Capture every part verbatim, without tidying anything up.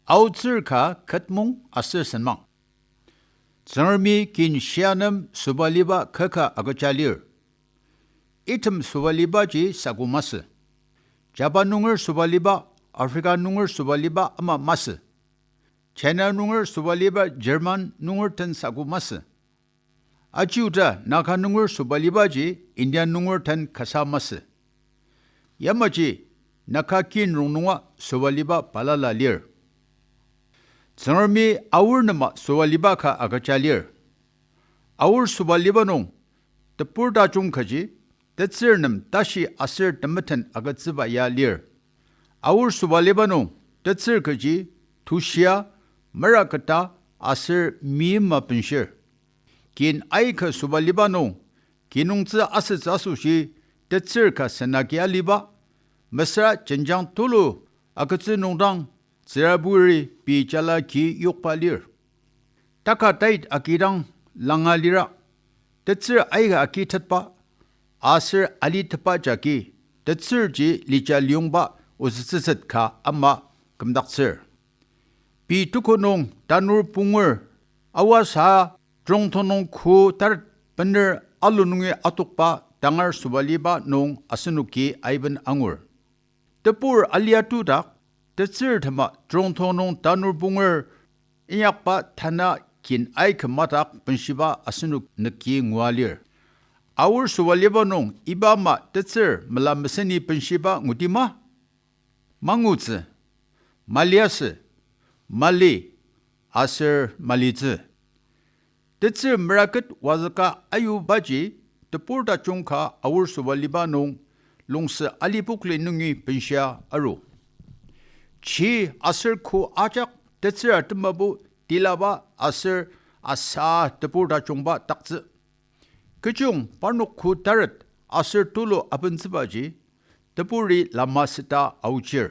Aotsür ka ketmong aser senmang. Tsüngremi kin shia nem sobaliba kaka agüja lir. Item sobalibaji saku masü. Japan nunger sobaliba, Africa nunger sobaliba ama masü. China nunger sobaliba German nunger den saku masü. Ajiuta Naga nunger sobalibaji India nunger den kasa masü. Yamaji Naga kin rongnunga sobaliba balala lir. Tsüngremi aor nema sobaliba ka agüja lir. Aor sobaliba nung tebur tajung kaji tetsür nem tashi aser temeten agütsüba ya lir. Aor sobaliba nung tetsür kaji tushia, meraketa aser meima benshir. Kin aika sobaliba nung, kinungtsü asütsü asoshi tetsür ka senagi aliba, mesüra jenjang tulu agütsü nungdang tsüraburi pei jala ki yokba lir. Taka tait agidang langa lira, tetsür aika agitetba, aser alitepba jagi, tetsürji lija liyongba ozütsüset ka ama kümdaktsür. Pei tuko nung tanur punger, aoa sa trongtong nung ko taret bener alu nungi atokba tangar sobaliba nung asenoki aiben angur. Tebur alia tudak, tetsürtema trongtong nung tanur punger inyakba tana kin aika madak benshiba asenok nüki ngua lir. Aor sobaliba nung iba ama tetsür mela meseni benshiba ngudima? Mangutsü, maliasü, mali, aser malitsü. Tetsür meraket wazüka ayubaji tebur tajung ka aor sobaliba nung lungsü alipokli nungi benshia aru. Chi aser ko ajak tetsür atembabo tilaba aser asa tebur tajungba taktsü. Kechiyong parnok ko taret aser tulu abentsübaji teburi lama süta aochir.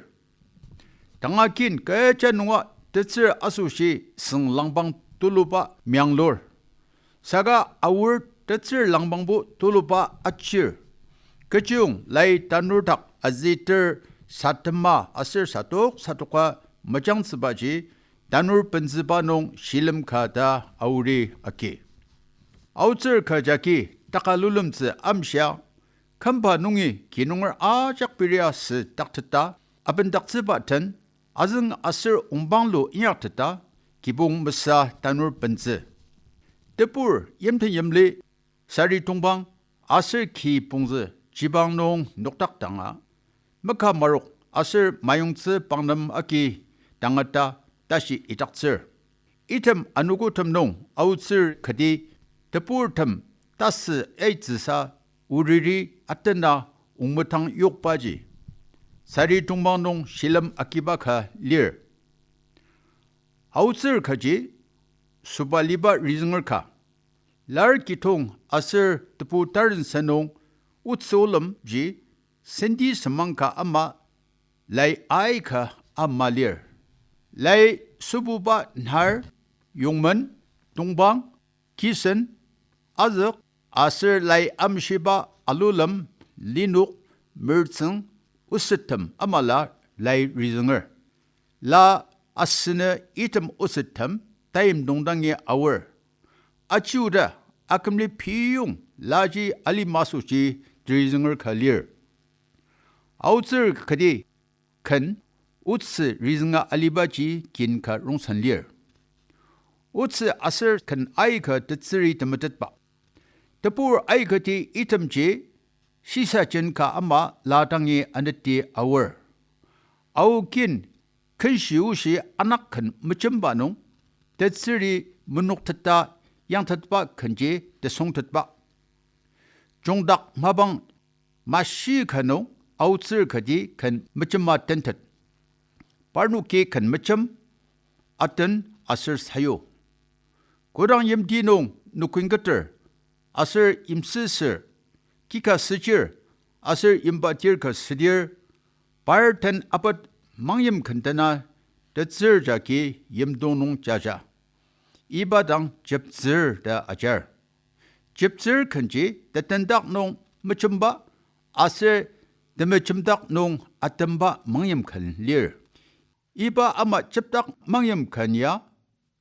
Tanga kin kecha nunga tetsür asoshi süng langpang tuluba meanglur. Saka aor tetsür langpangbo tuluba achir. Kechiyong lai tanur dak aziter satema aser satok satoka mejangtsübaji tanur bentsüba nung shilem ka ta aori agi. Aotsür ka jagi taka lulemtsü amshia, kümba nungi kinunger ajak peria sü takteta, abendaktsüba den, azüng aser ongpanglu inyakteta, kibong mesa tanur bentsü. Tebur yimten yimli, sari tongpang, aser ki pongzü jibang nung nokdak danga, meka marok aser mayongtsü pangnem agi tangata tashi idaktsür. Item anogotem nung aotsür kati tebur tem tasü aitsüsa oriri atena ongmetang yokbaji, sari tongpang nung shilem agiba ka lir. Aotsür kaji sobaliba rizünger ka. Lar kitong aser tebu taren sentong otsü olemji senti semang ka ama lai aika ama lir. Lai sübuba nar, yongmen, tongpang, kisen, azük, aser lai amshiba alulem, linok, mertsüng, osettem amala lai rizünger. La asünü item osettem taim dongdangi aor. Achiuda akümli piyong laji alima asoshi terizünger ka lir. Aotsür kati ken otsü rizünga alibaji kin ka rongsen lir. Otsü aser ken aika tetsüri temetetba. Tebur aikati itemji shisajen ka ama la dangi aneti aor. Ao kin kenshi oshi anak ken mejemba nung, tetsüri menokteta yangtetba kenji tesongtetba. Jungdak mapang mashi ka nung aotsür kati ken mejema tentet. Parnoki ken mejem, aten aser sayu. Kodang yimti nung nükingketer aser yimsüsür, kika süchir aser yimbatir ka südir, par ten apet mangyim ken tena tetsür jagi yimdong nung jaja. Iba dang jeptsür ta ajar. Jeptsür kenji tetendak nung mejemba aser temejemdak nung atemba mangyim ken lir. Iba ama jepdak mangyim ken ya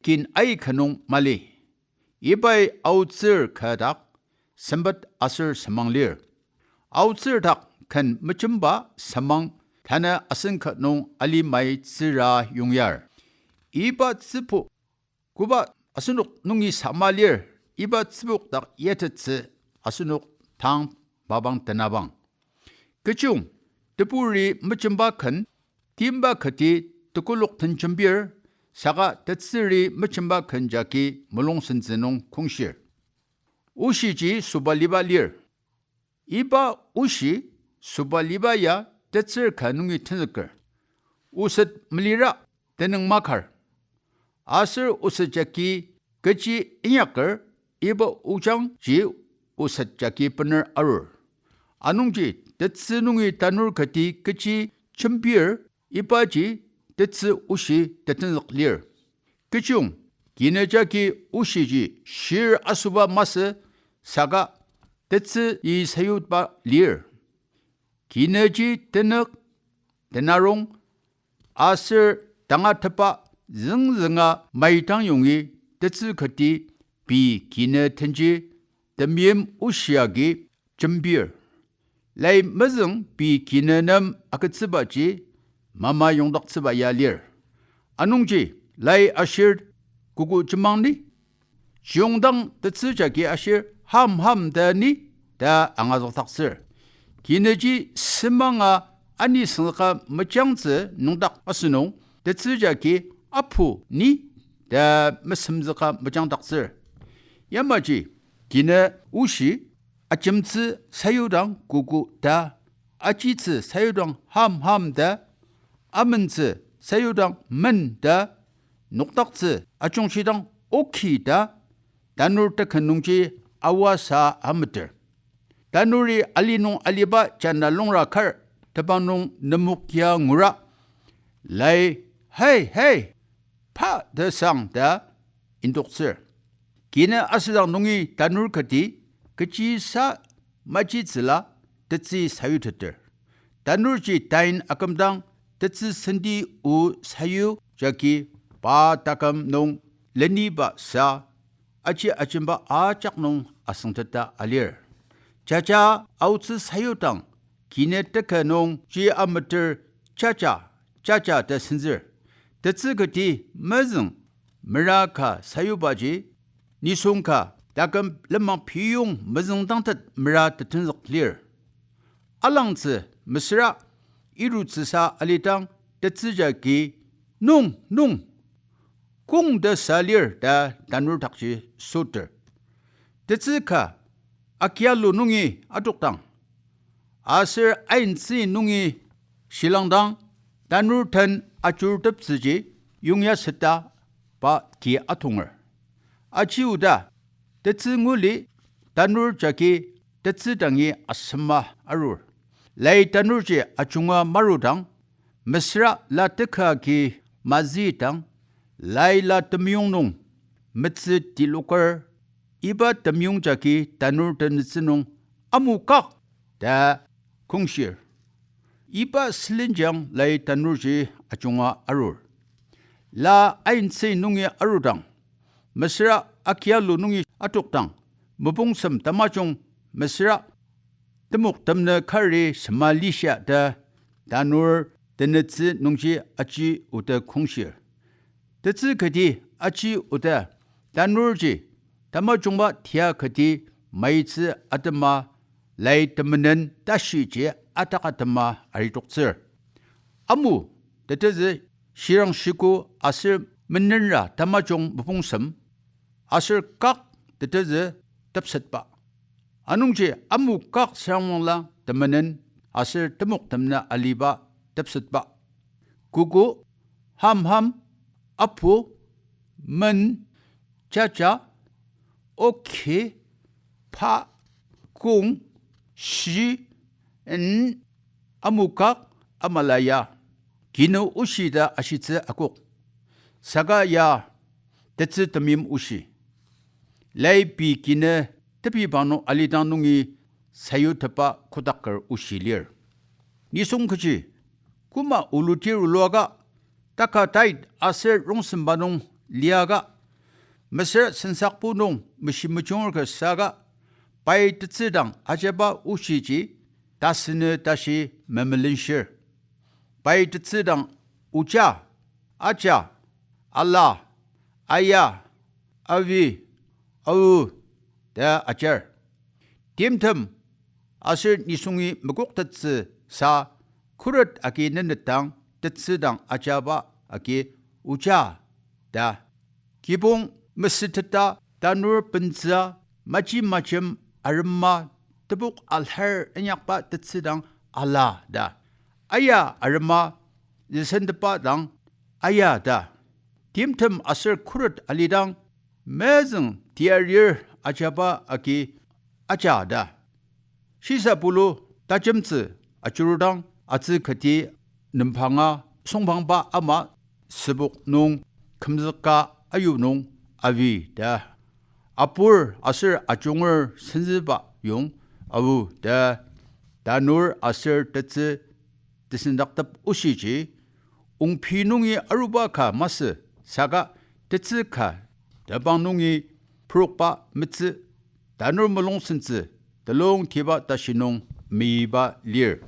kin aika nung mali. Ibai aotsür ka dak sempet aser semang lir. Aotsür dak ken mejemba semang tanü asen ka nung alimai tsüra yongyar. Iba tsübo koba asenok nungi sama lir, iba tsübok dak yatettsü asenok tang mapang tenabang. Kechiyong, teburi mejemba ken, timba kati tekolak den jembir, saka tetsüri mejemba ken jagi mulung sentsü nung kongshir. Oshiji sobaliba lir. Iba oshi sobaliba ya tetsür ka nungi tenzüker. Oset melira tenüng makar. Aser oset jagi kechi inyaker, iba ojangji oset jagi bener arur. Anungji tetsü nungi tanur kati kechi jembir, ibaji tetsü oshi tetenzük lir. Kechiyong, kine jagi oshiji shir asoba masü saka tetsü-i sayuba lir. Kineji tenük, tenarong, aser tangatetba züngzünga maidang yongi tetsü kati pei kine tenji temeim oshi agi jembir. Lai mezüng pei kine nem agütsübaji mama yongdaktsüba ya lir. Anungji lai ashir kogo jemang ni? Chiyongdang tetsü jagi ashir ham ham ta ni ta angazükdaktsür. Kineji semanga ani süngzüka mejangtsü nüngdak asünung tetsü jagi apu ni ta mesemzüka mejangdaktsür. Yamaji kine oshi ajemtsü sayudang kogo ta, ajitsü sayudang ham ham ta, amentsü sayudang men ta, nokdaktsü ajungshidang oki ta, tanur teken nungji awasa ameter. Tanuri ali nung aliba jana longra kar tebang nung nemok ya ngura, lai, hei, hei, pa tesang ta indoktsür. Kine asüdang nungi tanur kati kechisa majitsüla tetsü sayuteter. Tanurji tain akümdang tetsü senti o sayu jagi pa taküm nung leniba sa aji ajemba ajak nung asüngteta alir. Jaja aotsü sayudang kine teka nungji ameter jaja, jaja ta senzür. Tetsü kati mezüng mera ka sayubaji nisung ka taküm lenmang piyong mezüngdangtet mera tetenzük lir. Alangtsü mesüra irutsüsa alidang tetsü jagi nung, nung, kong ta sa lir ta tanur dakji soter. Tetsü ka akialu nungi atokdang aser aintsü nungi shilangdang tanur den ajurteptsüji yongya seta pa ki atonger. Aji oda, tetsü nguli tanur jagi tetsü dangi asema arur. Lai tanurji ajunga marudang, mesüra la teka agi mazüdang, lai la temeyong nung metsü tiloker, iba temeyong jagi tanur tenütsü nung amokak ta kongshir. Iba sülenjang lai tanurji ajunga arur. La aintsü nungi arudang, mesüra akialu nungi atokdang, mopungsem tamajung mesüra temok temnü kari sema lishia ta tanur tenütsü nungji aji oda kongshir. Tetsü kati aji oda tanurji tamajungba tia kati maitsü atema lai temenen tashiji atak atema aritoktsür. Amu tetezü shirang shiko aser menenra tamajung mopungsem, aser kak tetezü tepsetba. Anungji amu kak sürangmangla temenen aser temok temnü aliba tepsetba. Kogo, ham ham, apu, men, jaja, oki, pa, kong, shi, en, amokak, amalaya, kinu oshi ta ashitsü akok. Saka ya tetsü temeim oshi. Lai pei kine tebiba nung alidang nungi sayutepa kodaker oshi lir. Nisung kechi, koma olutir oluaka, Taka tait aser rongsemba nung liaka, mesüra sensakbo nung meshi mejunger ka saka, pai tetsü dang ajaba oshiji tasünü tashi memelenshir. Pai tetsü dang oja, aja, ala, aya, avi, ao ta ajar. Timtem aser nisungi mekoktettsü sa khuret agi nenetang tetsü dang ajaba agi oja ta. Kibong mesüteta tanur bentsüa maji majem arema tepok alhar inyakba tetsü dang ala ta. Aya arema züsentepa dang aya ta. Timtem aser khuret alidang mezüng tiarir ajaba agi aja ta. Shisa pulu tajemtsü ajurudang atsü kati nembanga songpangba ama sübok nung kümzüka ayu nung avi ta. Apur aser ajunger senzüba yong avu ta. Tanur aser tetsü tesendaktep oshiji, ongpi nungi aruba ka masü, saka tetsü ka tebang nungi purokba metsü, tanur mulung sentsü telung tiba tashi nung meiba lir.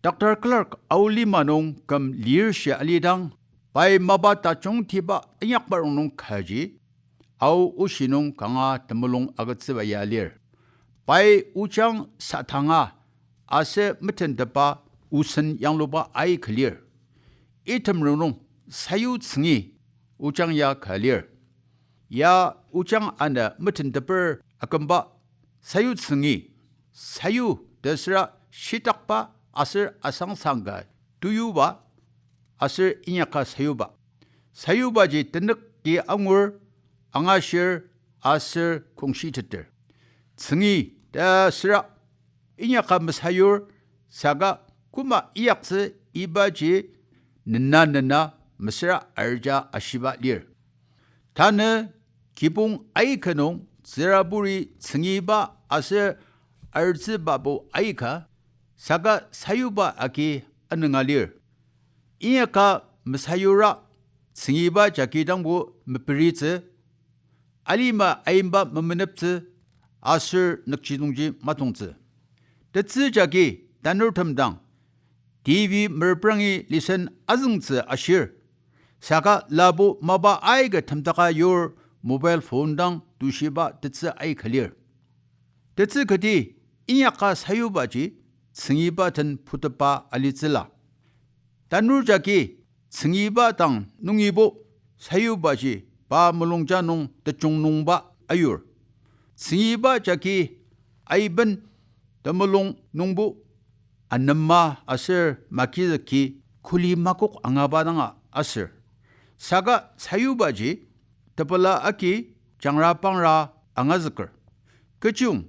Doctor Clark Ao lima nung küm lir shi alidang, pai mapa tajung tiba inyakba rongnung kaji, Ao oshi nung kanga temulung agütsüba ya lir. Pai ojang satanga aser metentepa osen yangluba aika lir. Item rongnung sayu tsüngi ojang ya ka lir. Ya ojang ana metenteper akümba sayu tsüngi, sayu ta süra shitakba aser asangsang ka tuyuba aser inyaka sayuba. Sayubaji tenükji angur, angashir aser kongshiteter. Tsüngi ta süra inyaka mesayur, saka koma iyaktsü ibaji nena nena mesüra arja ashiba lir. Tanü kibong aika nung tsüraburi tsüngiba aser artsübabo aika, saka sayuba agi anünga lir. Inyaka mesayura tsüngiba jagi dangbo meperitsü, alima aimba memeneptsü, aser nükjidongji matongtsü. Tetsü jagi tanurtem dang T V merprangi listen azüngtsü ashir, saka labo mapa aika temtaka yur mobile phone dang tushiba tetsü aika lir. Tetsü kati inyaka sayubaji tsüngiba den putepa alitsüla. Tanur jagi tsüngiba dang nungibo sayubaji pa mulungja nung tejung nungba ayur. Tsüngiba jagi aiben temulung nungbo anema aser makizüki kuli makok angaba danga aser. Saka sayubaji tepela agi jangra pangra angazüker. Kechiyong,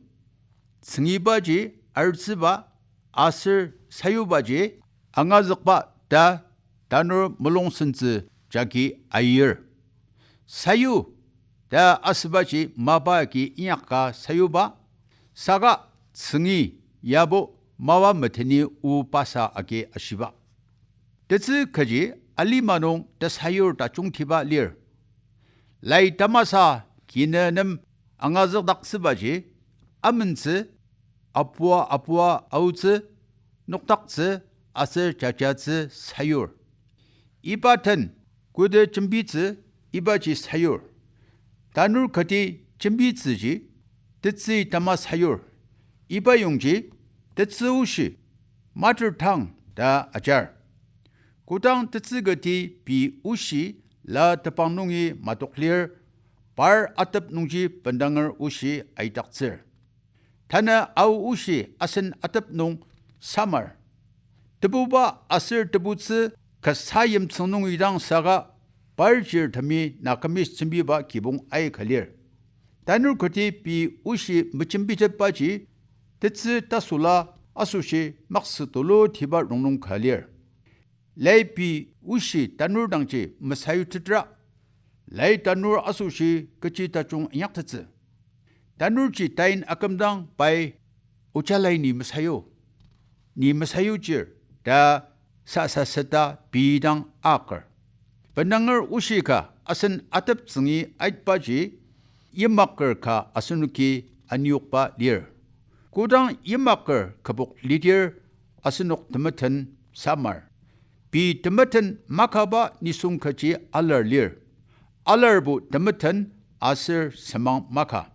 tsüngibaji artsüba aser sayubaji angazükba ta tanur mulung sentsü jagi aier. Sayu ta asübaji mapa agi inyaka sayuba, saka tsüngi yabo mapa meteni o pasa agi ashiba. Tetsü kaji alima nung tesayur tajungtiba lir. Lai tamasa kina nem angazükdaktsübaji, amentsü, apua apua aotsü, nokdaktsü, aser jajatsü sayur. Iba den koda jembitsü ibaji sayur. Tanur kati jembitsüji tetsü tama sayur. Iba yongji tetsü oshi, mother tongue ta ajar. Kodang tetsü kati pei oshi la tepang nungi matoklir, par atep nungji bendanger oshi aidaktsür. Tanü Ao oshi asen atep nung samar. Tebuba aser tebutsü kasa yimtsüng nungi dang saka par chirtemi Nagamese jembiba kibong aika lir. Tanur kati pei oshi mejembitetbaji tetsü tasüla asoshi maksü tulu tiba rongnung ka lir. Lai pei oshi tanur dangji mesayutetra. Lai tanur asoshi kechi tajung inyaktettsü. Tanurji tain akümdang pai, oja lai ni mesayu, ni mesayuchir ta sasaseta pei dang aker. Bendanger oshi ka asen ateptsüngi aitbaji, yimaker ka asenoki aniyokba lir. Kodang yimaker kübok lidir, asenok temeten samar. Pei temeten makaba nisung kaji alar lir. Alarbo temeten aser semang maka.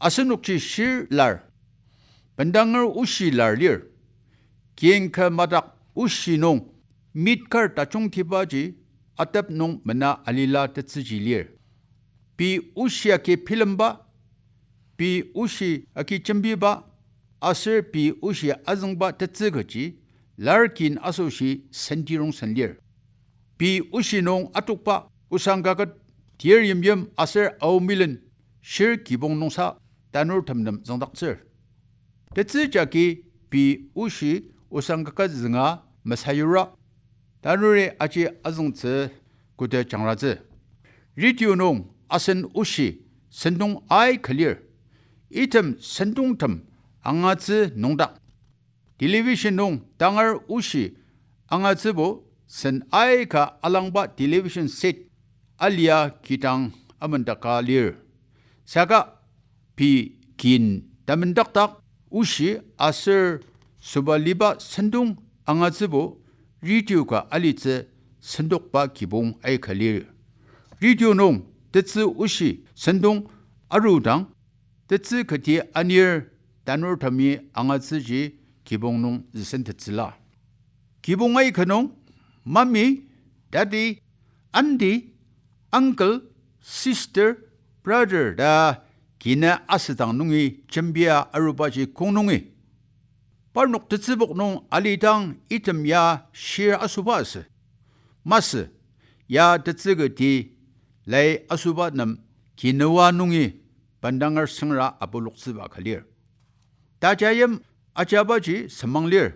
Asenokji shir lar, bendanger oshi lar lir. Kin ka madak oshi nung, mitkar tajungtibaji atep nung mena alila tetsüji lir. Pei oshi agi bilemba, pei oshi agi jembiba, aser pei oshi azüngba tetsü kaji, lar kin asoshi sentirongsen lir. Pei oshi nung atokba osang kaket, tir yimyim aser aomilen shir kibong nungsa tanurtem nem züngdaktsür. Tetsü jagi pei oshi osang kaket zünga mesayura, tanuri aji azüngtsü koda jangratsü. Radio nung asen oshi sentong aika lir. Item sentongtem angatsü nüngdak. Television nung tangar oshi angatsübo sen aika alangba television set alia kidang amendaka lir. Saka pei kin tamendakdak oshi aser sobaliba sentong angatsübo radio ka alitsü sentokba kibong aika lir. Radio nung tetsü oshi sentong arudang, tetsü kati anir tanurtemi angatsüji kibong nung züsentettsüla. Kibong aika nung mummy, daddy, auntie, uncle, sister, brother ta kina asüdang nungi jembia arubaji kong nungi, parnok tetsübok nung alidang item ya shir asoba asü. Masü, ya tetsü kati lai asoba nem kinüa nungi bendanger süngra apuloktsüba ka lir. Tajayim ajabaji semang lir.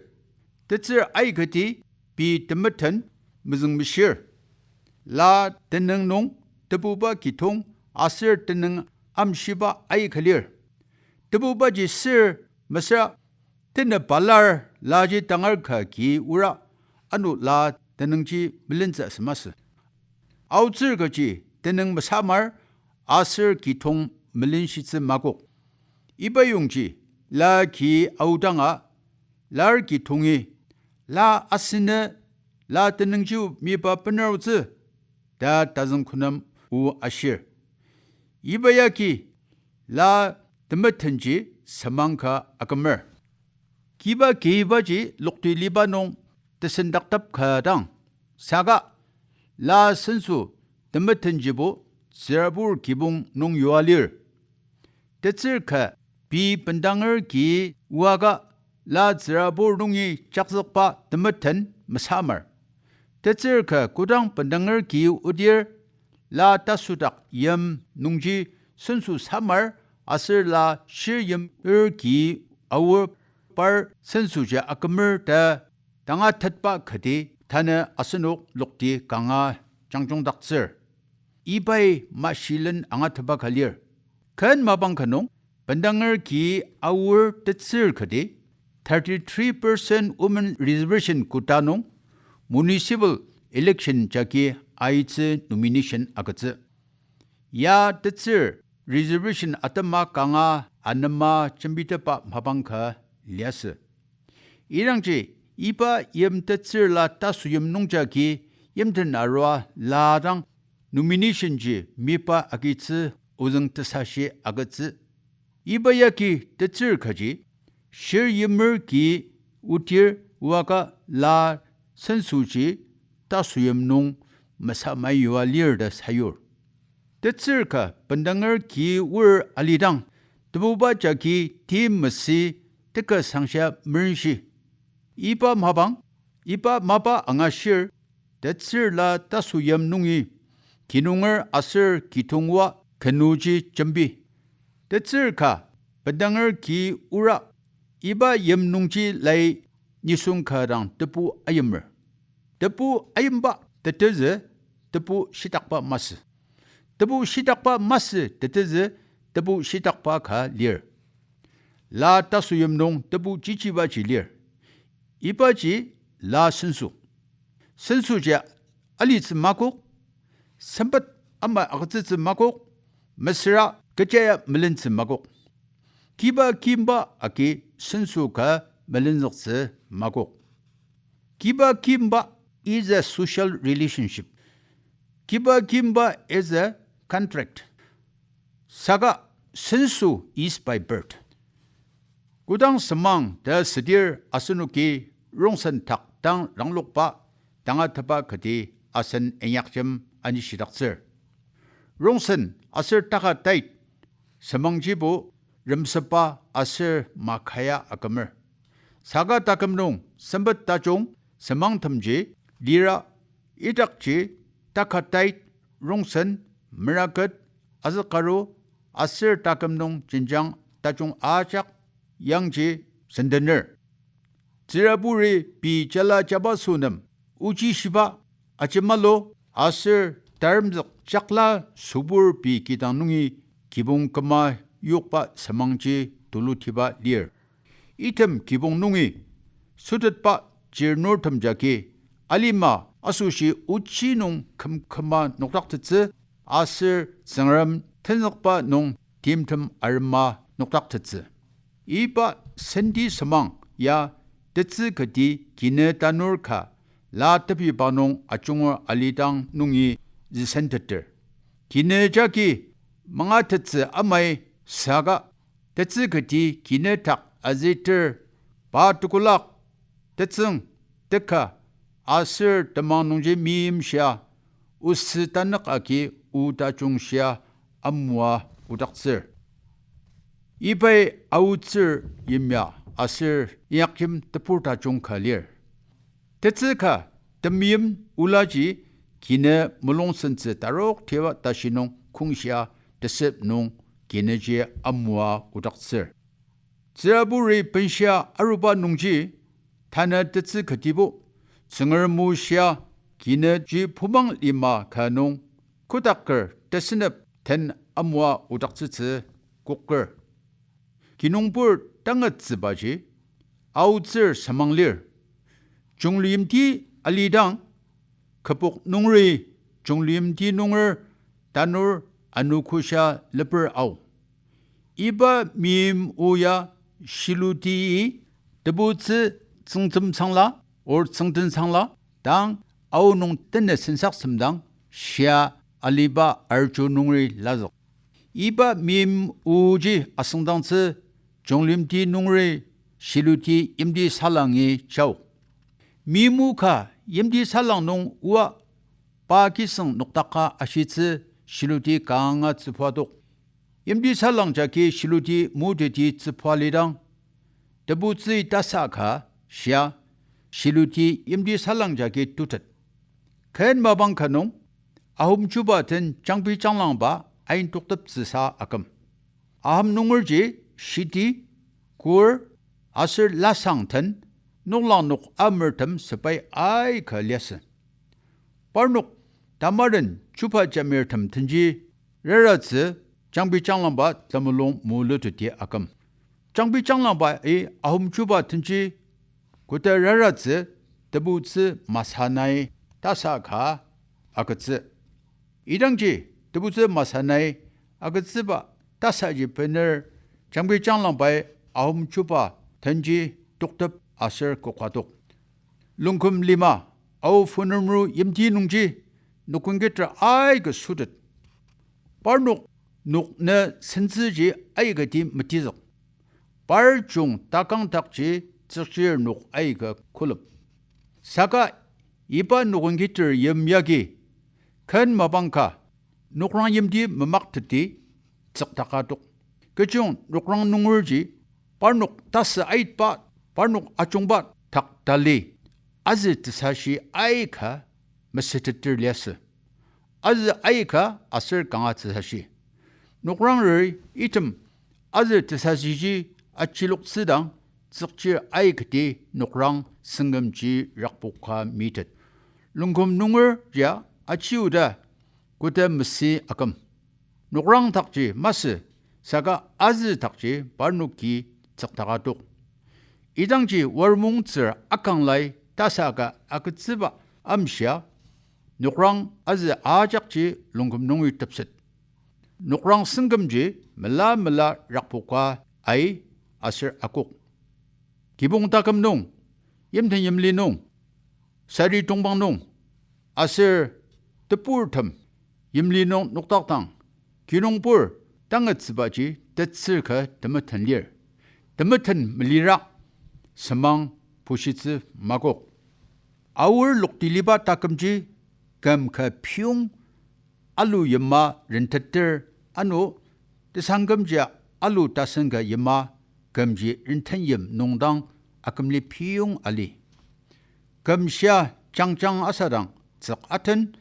Tetsür aikati pei temeten mezüngmeshir. La tenüng nung tebuba kitong aser tenüng amshiba aika lir. Tebubaji sür mesüra tenü palar laji tangar ka ki ora, ano la tenüngji melentsü asü masü. Aotsür kaji tenüng mesamar aser kitong melenshitsü makok. Iba yongji la ki aodanga lar kitongi, la asenü la tenüngji miba benarutsü ta tazüng künem o ashir. Iba yagi la temetenji semang ka akümer. Kiba kibaji lokti liba nung tesendaktep ka dang, saka la senso temetenjibo tsürabur kibong nung yua lir. Tetsür ka pei bendanger ki oaka la tsürabur nungi jakzükba temeten mesamar. Tetsür ka kodang bendanger ki odir la tasodak yim nungji senso samar aser la shir yim er ki aor par sensoji akümer ta tangatetba kati tanü asenok lokti kanga jangjungdaktsür. Ibai mashilen angatetba ka lir. Ken mapang ka nung, bendanger ki aor tetsür kati, thirty-three percent women reservation quota nung municipal election jagi aitsü nomination agütsü. Ya tetsür reservation atema kanga anema jembitepba mapang ka liasü. Idangji iba yim tetsür la tasoyim nungjagi yimten arua la dang nomination ji miba agitsü ozüng tesashi agütsü. Iba yagi tetsür kaji, shir yimer ki otir oaka la sensoji tasoyim nung mesamai yua lir ta sayur. Tetsür ka bendanger ki oer alidang, tebuba jagi timesü teka sangshia merenshi. Iba mapang, iba mapa angashir, tetsür la tasoyim nungi kinunger aser kitongwa kenuji jembi. Tetsür ka bendanger ki ora, iba yim nungji lai nisung ka dang tebu ayimer. Tebu ayimba tetezü, tebu shitakba masü. Tebu shitakba masü tetezü, tebu shitakba ka lir. La tasoyim nung tebu jijibaji lir. Ibaji la senso. Sensoji alitsü makok, sempet ama agütsütsü makok, mesüra kecha ya melentsü makok. Kiba kimba agi senso ka melenzüktsü makok. Kiba kimba is a social relationship. Kiba kimba is a contract. Saka senso is by birth. Kodang semang ta südir asenoki rongsen dak dang ranglokba tangatetba kati asen inyakjem anishidaktsür. Rongsen aser taka tait semangjibo remsepba aser makaya akümer. Saka taküm nung sempet tajung semangtemji lira idakji taka tait, rongsen, meraket, azükaru, aser taküm nung jenjang tajung ajak yangji sendener. Tsüraburi pei jala jabaso nem ochi shiba ajemalu aser taremzük jakla sübur pei kidang nungi kibong küma yokba semangji tulutiba lir. Item kibong nungi sütetba chirnurtem jagi alima asoshi ochi nung kümküma nokdaktettsü aser Tsüngrem tenzükba nung timtem arema nokdaktettsü. Iba senti semang ya tetsü kati kinü tanur ka la tepiba nung ajunger alidang nungi züsenteter. Kinü jagi mangatettsü amai saka tetsü kati kinü dak aziter pa tekolak tetsüng teka aser temang nungji meimshia osü tanük agi o tajung shia amua odaktsür. Ibai aotsür yimya aser inyakjim tebur tajung ka lir. Tetsü ka temeim olaji kinü mulungsentsü tarok tiba tashi nung kongshia tesep nung kinüji amua odaktsür. Tsüraburi benshia aruba nungji tanü tetsü katibo Tsüngrem o shia kinüji pumang lima ka nung kotaker tesünep den amua odaktsütsü koker. Kinungpur tangetsübaji aotsür semang lir. Jungluyimti alidang, kübok nungri jungluyimti nunger tanur anogoshia leper ao. Iba meim o ya shilutii tebutsü tsüngtemsangla or tsüngtensangla dang ao nung tena sensaksem dang shia aliba arju nungri lazük. Iba meim oji asüngdangtsü jungluyimti nungri shiluti yimti salangi jaok. Meim o ka yimti salang nung oa pa kisüng nokdaka ashitsü shiluti kanga tsübuadok. Yimti salang jagi shiluti moteti tsübua lidang, tebutsü tasa ka shia shiluti yimti salang jagi tutet. Ken mapang ka nung, ahom chuba den jangbi janglangba ain tokteptsüsa aküm. Ahom nungerji shiti, kur, aser lasang den noklang nok amertem sepai aika liasü. Parnok tamaren chuba jamirtem denji raratsü jangbi janglangba temulung muluteti aküm. Jangbi janglangbai ahom chuba denji koda raratsü tebutsü masanai tasa ka agütsü. Idangji tebutsü masanai agütsüba tasaji bener jangbi janglangbai ahom chuba denji toktep aser kokadok. Longküm lima, Ao Phunumeru yimti nungji nokongketer aika sütet. Parnok nok nü sentsüji aikati metizük. Par jung takangdakji tsükchir nok aika kolep. Saka iba nokongketer yim yagi ken mapang ka nokrang yimti memakteti tsükdakadok. Kechiyong nokrang nungerji parnok tasü aitba, parnok ajungba dak tali azü tesashi aika mesüteter liasü. Azü aika aser kanga tesashi. Nokrangrer item azü tesashiji achiloktsüdang tsükchir aikati nokrang sengkümji rakpoka mitet. Longküm nunger ya achi oda koda mesü aküm. Nokrang dakji masü, saka azü dakji parnoki tsükdakadok. Idangji Waromung tsür akanglai tasaka agütsüba amshia, Nokrang azü ajakji lungküm nungi tepset. Nokrang sengkümji mela mela rakpoka ai aser akok. Kibong taküm nung, yimten yimli nung, sari tongpang nung, aser tebur tem yimli nung nokdakdang, kinungpur tangetsübaji tetsür ka temeten lir. Temeten melira semang pushitsü makok. Aor loktiliba takümji küm ka piyong alu yima renteter ano tesangkümji alu tasen ka yima kümji rentenyim nungdang akümli piyong ali. Küm shia jangjang asadang tsük aten,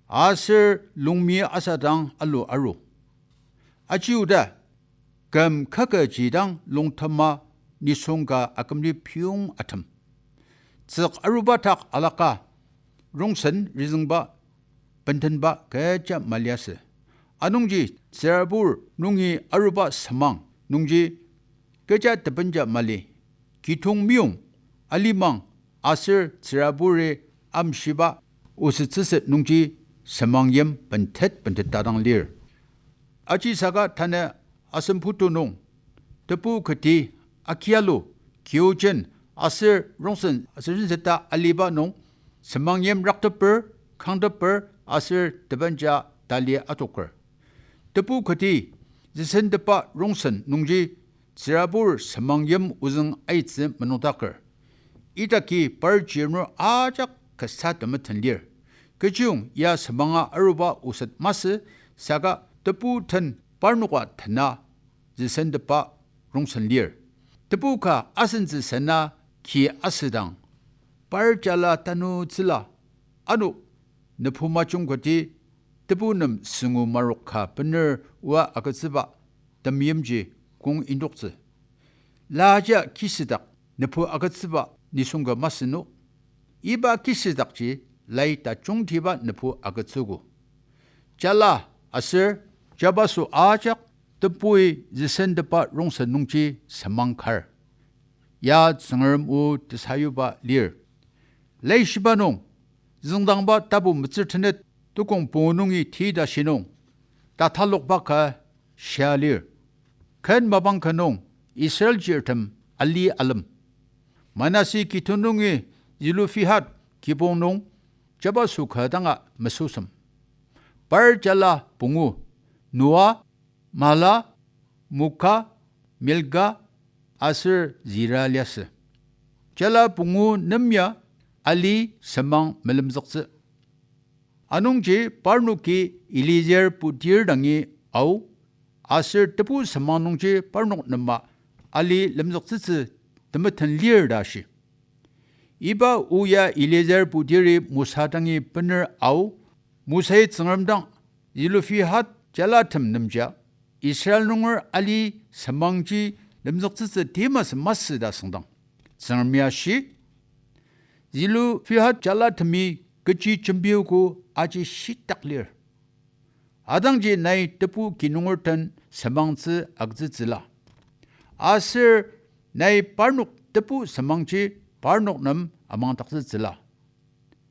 aser lungmi asadang alu aru. Aji oda, küm kaka jidang lungtema nisung ka akümli piyong atem. Tsük aruba dak alaka rongsen rizüngba bentenba kecha maliasü. Anungji tsürabur nungi aruba semang nungji kecha tebenja mali. Kitong meyong, alimang, aser tsüraburi amshiba osettsüset nungji semang yim bentet bentet tadang lir. Aji saka tanü asen putu nung, tebu kati, akialu, kiojen, aser rongsen aser senseta aliba nung, semang yim rakteper, kangteper, aser tebenja tali atoker. Tebu kati, züsentepa rongsen nungji, tsürabur semang yim ozüng aitsü menungdaker. Idaki par chirnur ajak kasa temeten lir. Kechiyong ya semanga aruba oset masü saka tebu den parnoka tena züsentepa rongsen lir. Tebu ka asentsü sena ki asüdang, par jala tanutsüla, ano, nübu majung kati tebu nem süngu marok ka bener oa agütsüba temeimji kong indoktsü. Laja kisüdak nübu agütsüba nisung ka masü no. Iba kisüdakji lai tajungtiba nübu agütsüogo. Jala aser jabaso ajak tebui züsentepa rongsen nungji semang kar. Ya Tsüngrem o tesayuba lir. Laishiba nung, züngdangba tapu metsür tenet tukong pungu nungi tita shi nung, tatalokba ka shia lir. Ken mapang ka nung Israel jirtem ali alem. Manase kitu nungi Zelofehad kibong nung jabaso ka danga mesüsem. Par jala pungu, Noa, Mala, Muka, Milka, aser Zira liasü. Jala pungu nem ya ali semang melemzüktsü. Anungji parnoki Eliezer putir dangi ao, aser tebu semang nungji parnok nema ali lemzüktsütsü temeten lir ta shi. Iba o ya Eliezer putiri Mosa dangi bener ao, Mosai Tsüngrem dang Zelofehad jalatem nemja Israel nunger ali semangji lemzüktsütsü timasa masü ta süngdang. Tsüngremi ashi, Zelofehad jalatemi kechi jembiogo aji shitak lir. Adangji nai tebu kinunger den semangtsü agütsütsüla. Aser nai parnok tebu semangji parnok nem amangdaktsütsüla.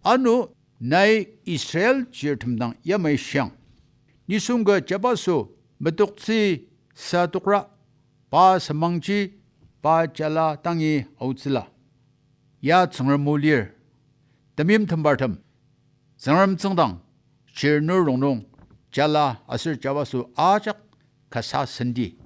Ano nai Israel chirtem dang yamai shiang. Nisung ka jabaso metoktsü sa tokra, pa semangji pa jala dangi aotsüla. Ya Tsüngrem o lir. Temeim tembartem, Tsüngrem tsüngdang, chirnur rongnung, jala aser jabaso ajak kasa sendi.